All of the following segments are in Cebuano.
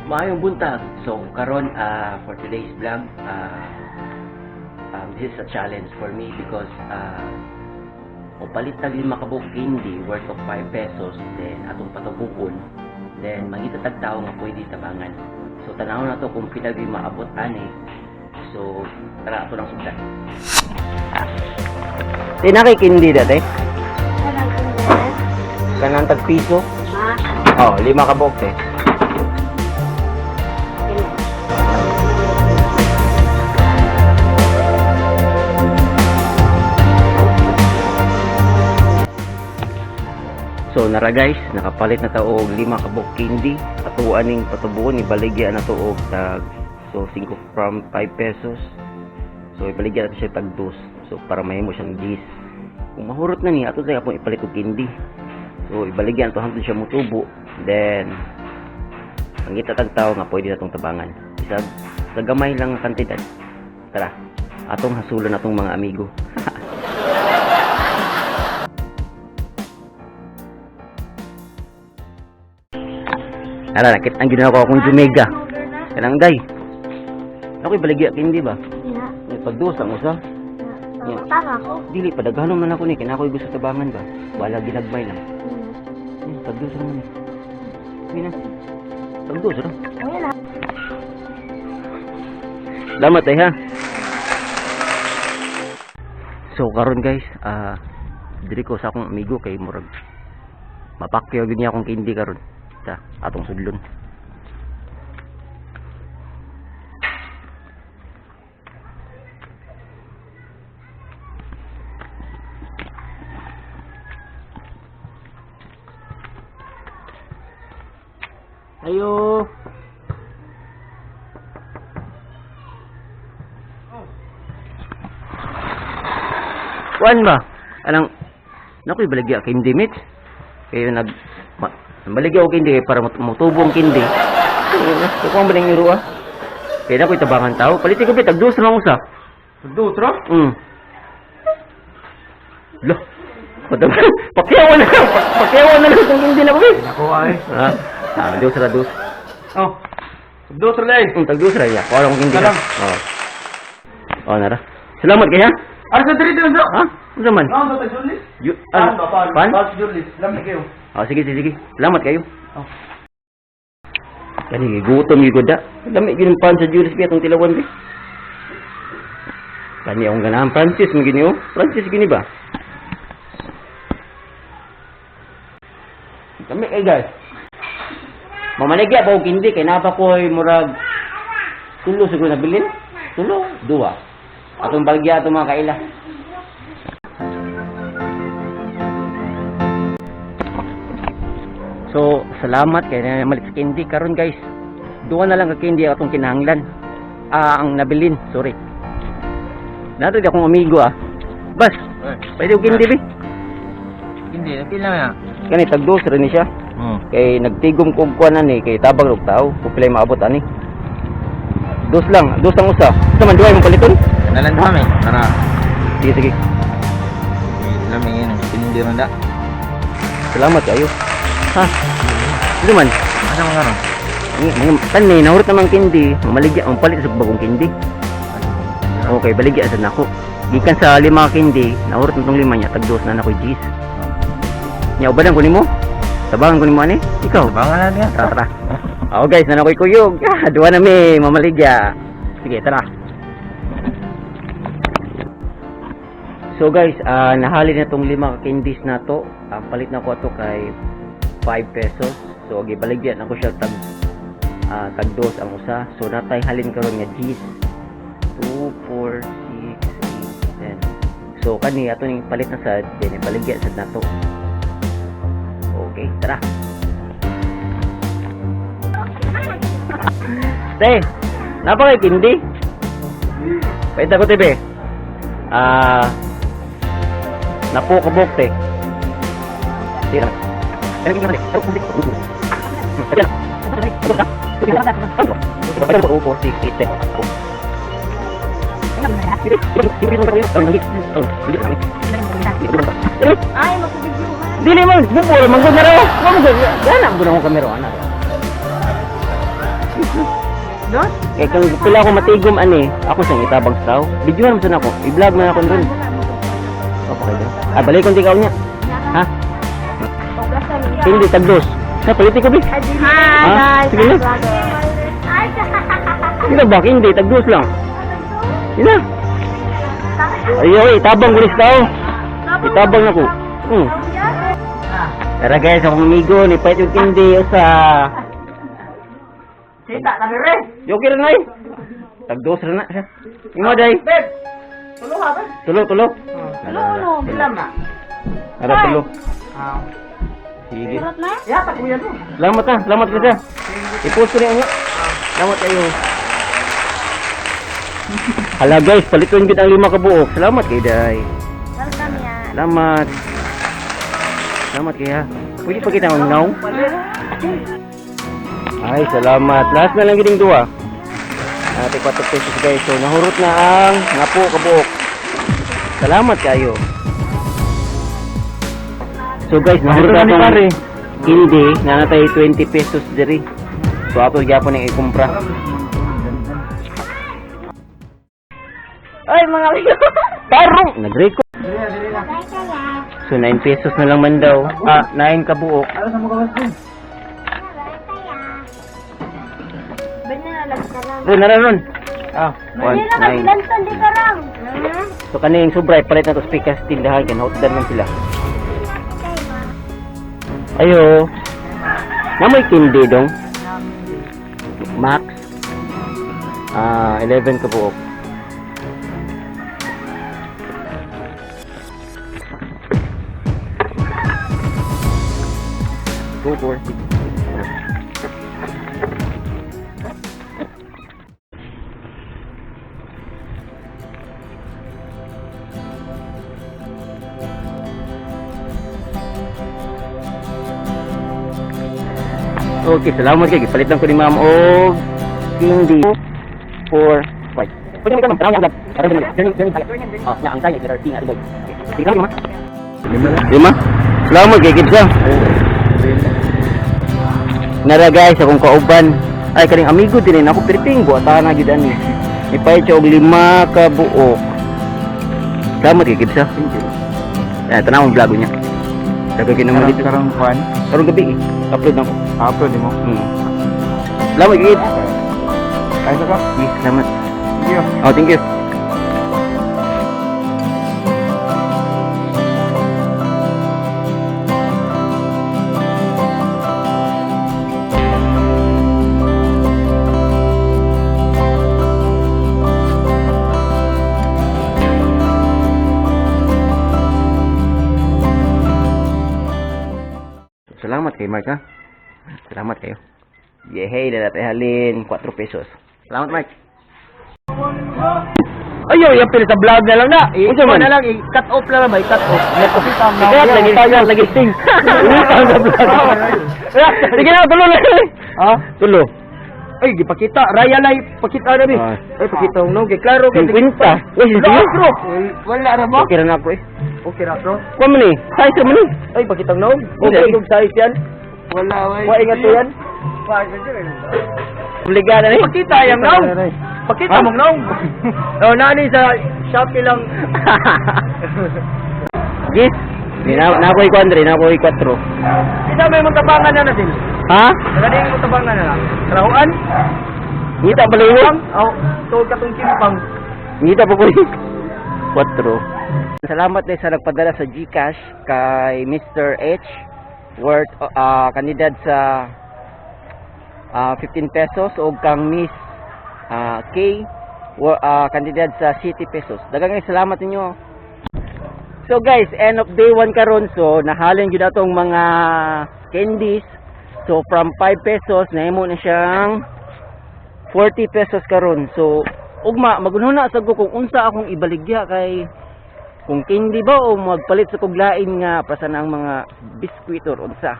Maayong buntag. So karon, for today's vlog, this is a challenge for me because palit tag lima ka buok candy worth of 5 pesos, then atong patubukon, then mangita tag tao nga pwede tabangan. So tanaw na to kung pila gyud maabot ani. So tara, ato nang sugdan. Tinakay candy dati? Kanang kundi. Kanang tag piso? Ha? Oh, lima ka buok te. Kini. So nara guys, nakapalit na ta og lima ka buok candy. Ato aning patubuon, ibaligya na to og tag, so 5 from 5 pesos. So ibaligya na to siya tag 2. So para mahimo siyang 10. Kung mahurot na niya, ato sa akong ipalit og candy. So ibaligya na to hangtod siya motubo. Then mangita tag tao nga pwede na tong tabangan. Isag sa gamay lang ang kantidad. Tara, atong hasulon atong mga amigo. Ara, nakit ang ginawa ko akong Jumega. Kanang day. Ako ibaligya candy ba? Ina. May pagdusa mo sa. Tama ko. Dili padaghanom na nako ni kay ako'y gusto tabangan ba. Wala ginagmay lang. Pagdusa naman ni. Mina. Pagdusa ra. Okay na. Salamat ay ha. So karon guys, diri ko sa akong amigo kay murag mapakyaw gyud niya akong candy karon. Ta, atong sudlon. Ayo. Kuan ba? Anang naku ibaligya candy mate. Kayo nag ma, baligya og candy kay para motubo ang candy. Ko ang baling iro ah. Kaya na ko'y tabangan tao. Palitin ko ba, tagdos na lang usa. Dutro? Lo. Pakyawan na lang. Pakyawan na lang kung hindi na ko. Ako ay. Ha? Ah, dos ra dos. Oh. Dutro na eh. Tagdos ra ya. Kuha lang kung hindi na. Salam. Oh. Oh, nara. Salamat kay ha. Ano sa diri dito? Ha? Unsa man? Ano sa Julis? Ano? Pan ba pan? Pan? Pan sa Julis. Lamig kayo. Oh, sige, sige, sige. Salamat kayo. Oh. Kani gutom gyud ko da. Lami gyud ang pan sa Julius bi atong tilawan bi. Kani akong ganahan Francis mo gini oh. Francis gini ba? Lami kay guys. Mamaligya ba og hindi kay napa ko ay murag tulo siguro nabilin. Tulo, duwa. Atong baligya atong mga kaila. So, salamat kay na malit sa candy karon guys. Duwa na lang ka candy atong kinahanglan. Ah, ang nabilin, sorry. Nato di akong amigo ah. Bas, pwede og candy bi. Hindi, pila na. Kani tag dos ra ni siya. Oh. Kay nagtigom ko og kuan ani kay tabang og tao, kung pilay maabot ani. Dos lang, dos ang usa. Sa man duha imong paliton? Nalan kami. Tara. Sige, sige. Lamig yun. Hindi ron da. Salamat kayo. Ha? Ano man? Asa mga ron? Mga tanay, nahurot naman candy. Mamaligya, ang palit sa bagong candy. Okay, baligya sa nako. Gikan sa lima ka candy, nahurot na tong lima niya, tag dos na nako G's. Nya ubadan ko nimo? Tabangan ko nimo ani? Ikaw. Bangan na niya. Tara, tara. Oh guys, nanakoy kuyog. Ah, duwa na mi, mamaligya. Sige, tara. So guys, nahali na tong lima ka candies na to. Ang palit na ko ato kay 5 pesos. So gibaligyan ako siya tag dos ang usa. So natay halin karon nga G's. 2 4 6 8 10. So kani ato ning palit na sad, then ibaligya sad nato. Okay, tara. Te, napa kay kindi? Paita ko tebe. Napo ka bok te. Tira. Ay, magpabidyohan. Dili man, bubol, manggod na raw. Manggod, gana, guna akong kamera, ana. Dos? Kay kung pila ako matigom ani, ako sang itabang sa tao. Videohan mo sana ako. I-vlog man ako ron. Okay daw. Ah, balik kong tikaw niya. Ha? Hindi tagdos. Sa paliti ko bi. Hi Ha? guys. Sige na. Hindi ba hindi tagdos lang. Hindi na. Ayo, itabang ko ni sa tao. Itabang na ko. Tara guys, akong amigo ni Pait yung kindi sa Kita na rin. Okay ra na eh. Tagdos ra na siya. Imo day. Beb! Tulo ha, beb? Tulo, tulo. Tulo, tulo. Ilam na. Ara tulo. Ah. Sige. Surot na? Yata kuya no. Salamat ha, salamat kasi. I-post ko rin niya. Salamat kayo. Hala guys, paliton gid ang lima ka buok. Salamat kay Day. Welcome ya. Salamat. Salamat kaya. Pwede pa kita ang now? Ay, salamat. Last na lang gining duha. Ate 4 pesos guys. So nahurot na ang ngapo ka buok. Salamat kayo. So guys, nahurot na atong hindi na natay 20 pesos diri. So ato gyapon ning ikumpra. Oy, mga amigo. Tarong nag-record. So 9 pesos na lang man daw. Ah, 9 ka buok. Ano sa mga kawas Banana lang ka lang. Ron, nara ron. Ah. 1, Banana lang, 9. lantan dito lang. So kaning sobra ipalit na to speaker sa tindahan kay nahutdan man sila. Ayo. Namoy kindi dong. Max. Ah, 11 ka buok. Two, four, six, eight. Okay, salamat kay gipalit lang ko ni ma'am og candy. 4 5. Pwede mo ka ma'am, tanaw niya ang vlog. Oh, na ang tayo letter T nga boy. Sige lang ma'am. Lima. Salamat kay Gibsa. Nara guys, akong kauban. Ay kaning amigo din ako pirting buata na gyud ani. Ipay siya og lima ka buok. Salamat kay Gibsa. Thank you. Eh, tanaw ang vlog niya. Dagag naman dito. Karong kwan. Karong gabi eh. Upload na ko. Upload mo. Salamat kay Ay sa ka. Yes, salamat. Thank you. Oh, thank you. Salamat kay Mark, ha? Salamat kayo. Yehey, dapat halin 4 pesos. Salamat, Mark. Ayo, yung pil sa vlog na lang na. Unsa man? na lang, i-cut off na lang ba? I-cut off. Ikat lagi, ikat lagi. Utang sa vlog. Sige na, tulo na. Ha? Tulo. Ay, gipakita. Raya lay, pakita na bi. Ah. Ay, pakita no. Kay klaro kay 50. Uy, Wala, sige. bro. Wala ra ba? Okay ra na ako eh. Okay ra bro. Kuha man eh. Size ra man eh. Ay, pakita no. Okay. Okay, kung size yan. Wala, way. Wa ingat to yan. Obligado na eh. Pakita yang naong. Pakita Ha? mong naong. Oh, nani sa Shopee lang. Yes. Di na na ako i Andre, na ako i 4. Kita may mong tabangan na natin. Ha? Nagani mo tabangan na lang. Trahuan? Ngita pala yun. Oh, tuod katong kimpang. Ngita pa ko. 4. Salamat din sa nagpadala sa GCash kay Mr. H worth kanidad sa 15 pesos o kang Miss K kandidad sa City pesos. Daghang salamat ninyo. So guys, end of day 1 karon, so nahalin gyud atong mga candies. So from 5 pesos nahimo na siyang 40 pesos karon. So ugma magunhuna sa ko kung unsa akong ibaligya kay kung candy ba o magpalit sa kog lain nga para sa ang mga biskwit or unsa.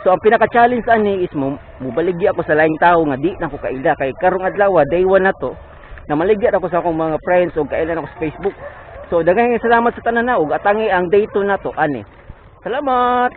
So ang pinaka-challenge ani is mo mubaligya ako sa laing tawo nga di na ko kaila kay karong adlaw day 1 na to na maligya ako sa akong mga friends o kailan ako sa Facebook. So daghang salamat sa tanan na ug atangi ang day 2 na to ani. Salamat.